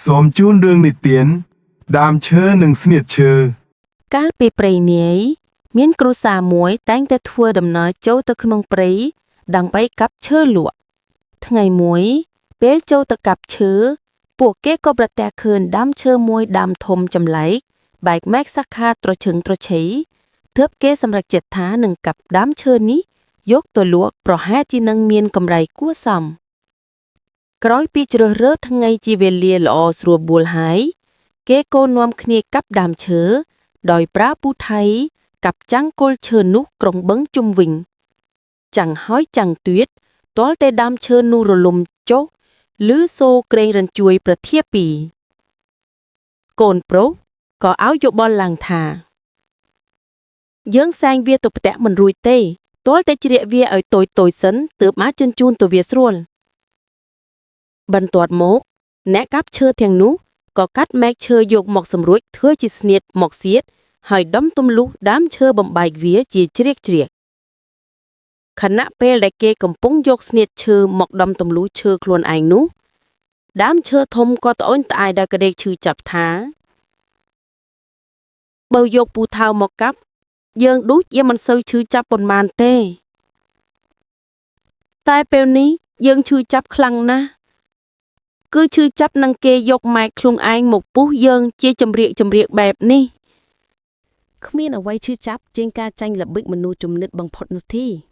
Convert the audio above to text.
សូមជូនរឿងនិទាន ដើមឈើនិងស្នៀតឈើ កាលពីព្រៃនាយមានគ្រួសារមួយតែងតែធ្វើដំណើរចូលទៅក្នុងព្រៃដើម្បីកាប់ឈើលក់ថ្ងៃមួយ ពេលចូលទៅកាប់ឈើពួកគេក៏ប្រទះឃើញដើមឈើមួយដើមធំចម្លែកបែកមែកសាខាត្រឈឹងត្រឈៃទើបគេសម្រេចចិត្តថានឹងកាប់ដើមឈើនេះយកទៅលក់ប្រហែលជានឹងមានកម្រៃគួរសមក្រោយពីជ្រើសរើសថ្ងៃជាវេលាល្អស្រួលបួលហើយគេក៏នាំគ្នាកាប់ដើមឈើ ដោយប្រើពូថៃកាប់ចាំងគល់ឈើនោះក្រុងបឹងជុំវិញ ចាំងហើយចាំងទៀតទាល់តែដើមឈើនោះរលំចុះឬសូរក្រែងរញ្ជួយប្រធាពីកូនប្រុសក៏ឲ្យយោបល់ឡើងថា យើងសែងវាទៅផ្ទះមិនរួចទេទាល់តែជ្រៀកវាឲ្យតូចតូចសិនទើបមកជញ្ជូនទៅវាស្រួលបន្ទាប់មក អ្នកកាប់ឈើទាំងនោះ ក៏កាត់មែកឈើយកមកសម្រួចធ្វើជាស្នៀតមកសៀតហើយដំទម្លុះដើមឈើបំបែកវាជាជ្រៀកជ្រៀកខណៈពេលដែលគេកំពុងយកស្នៀតឈើមកដំទម្លុះឈើខ្លួនឯងនោះដើមឈើធំក៏ត្អូញត្អែដល់ក្ដេកឈឺចាប់ថាបើយកពូថៅមកកាប់យើងដូចជាមិនសូវឈឺចាប់ប៉ុន្មានទេ តែពេលនេះយើងឈឺចាប់ខ្លាំងណាស់ គឺឈឺចាប់នឹងគេយកម៉ែកខ្លួនឯងមកពុះយើងជាចម្រៀកចម្រៀកបែបនេះ គ្មានអ្វីឈឺចាប់ជាងការចាញ់ល្បិចមនុស្សជំនិតបំផុតនោះទេ។